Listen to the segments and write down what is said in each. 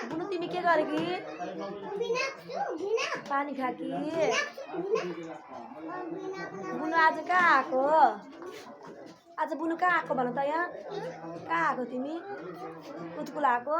बुनु तिमी के गरे कि पानी खा कि बुनु आज कहाँ आएको आज बुनु कहाँ आएको भन त यहाँ कहाँ आएको तिमी कुतकुल आएको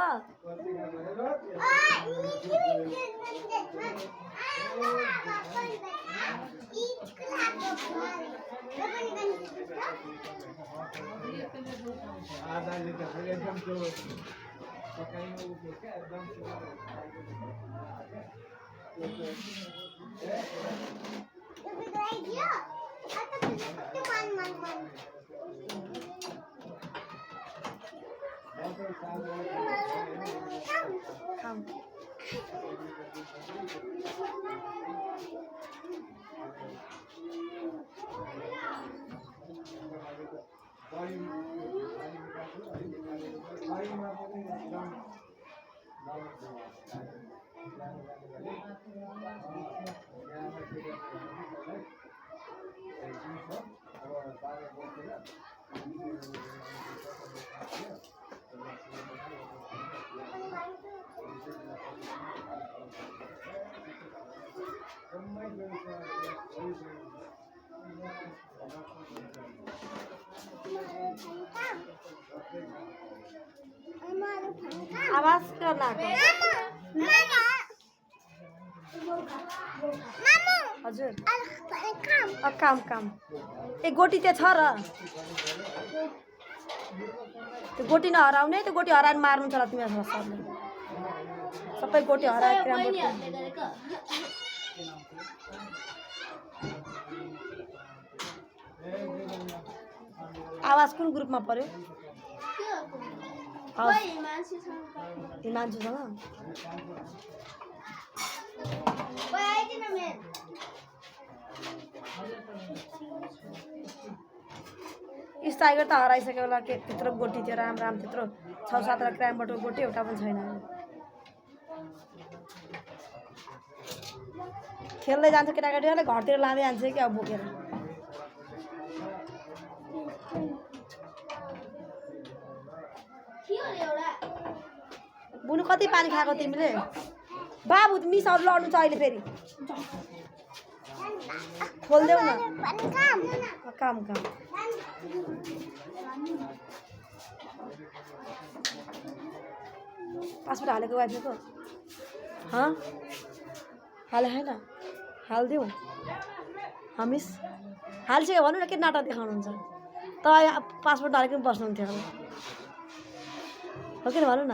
खाऊ आवाज करना हजुर काम काम ए गोटी त्यहाँ छ र त्यो गोटी नहराउने त्यो गोटी हराएर मार्नु छ ल तिमी सरले सबै गोटी हराएर आवाज कुन ग्रुपमा पर्यो हिमांशुसँग टाइगर त हराइसक्यो होला के त्यत्रो गोटी थियो राम राम त्यत्रो 6-7 क्राइमबाट गोटी एउटा पनि छैन खेल्दै जान्छ केटाकेटीहरूले घरतिर लाँदै जान्छ कि अब बोकेर बुनु कति पानी खाएको तिमीले बाबु मिसहरू लड्नु छ अहिले फेरि खोल्देऊ न काम पासपोर्ट हालेको वाइफाईको हाले होइन हालिदिउँ हमिस हालिसक्यो भन्नु न के नाटक देखाउनुहुन्छ तपाईँ पासपोर्ट हालेको पनि बस्नुहुन्थ्यो हो कि भन्नु न